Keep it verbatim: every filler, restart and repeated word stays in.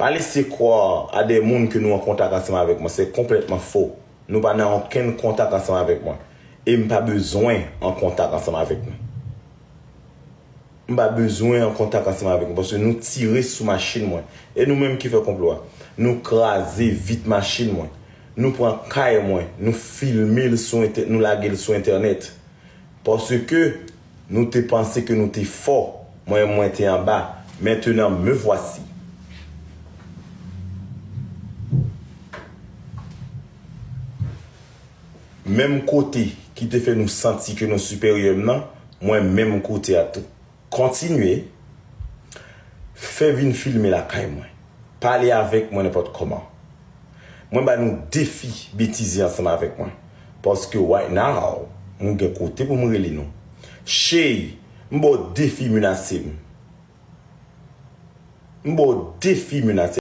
Pa lese kwè a de moun ke nou an kontak ansanm avèk mwen. Se konplètman fo. Nou pa nan okenn kontak ansanm avèk mwen. E m pa bezwen an kontak ansanm avèk nou. M pa bezwen an kontak ansanm avèk nou. Paske nou tire sou machin mwen. E nou menm ki fè konplo a. Nou kraze vit machin mwen. Nou pran kay mwen. Nou filme l sou entè-, nou lage l sou entènèt. Paske nou te panse ke nou te fò. Mwen, mwen te anba. Maintenant, me voici. Menm kote ki te fè nou santi ke nou siperyè m nan, mwen menm kote a tou. Kontinye. Fè vin filme lakay mwen. Pale avèk mwen nenpòt kòman. Mwen ba nou defi betize ansanm avèk mwen. Paske right now, mwen gen kote pou mwen rele nou. Chey, m ba w defi menase m. M ba w defi menase.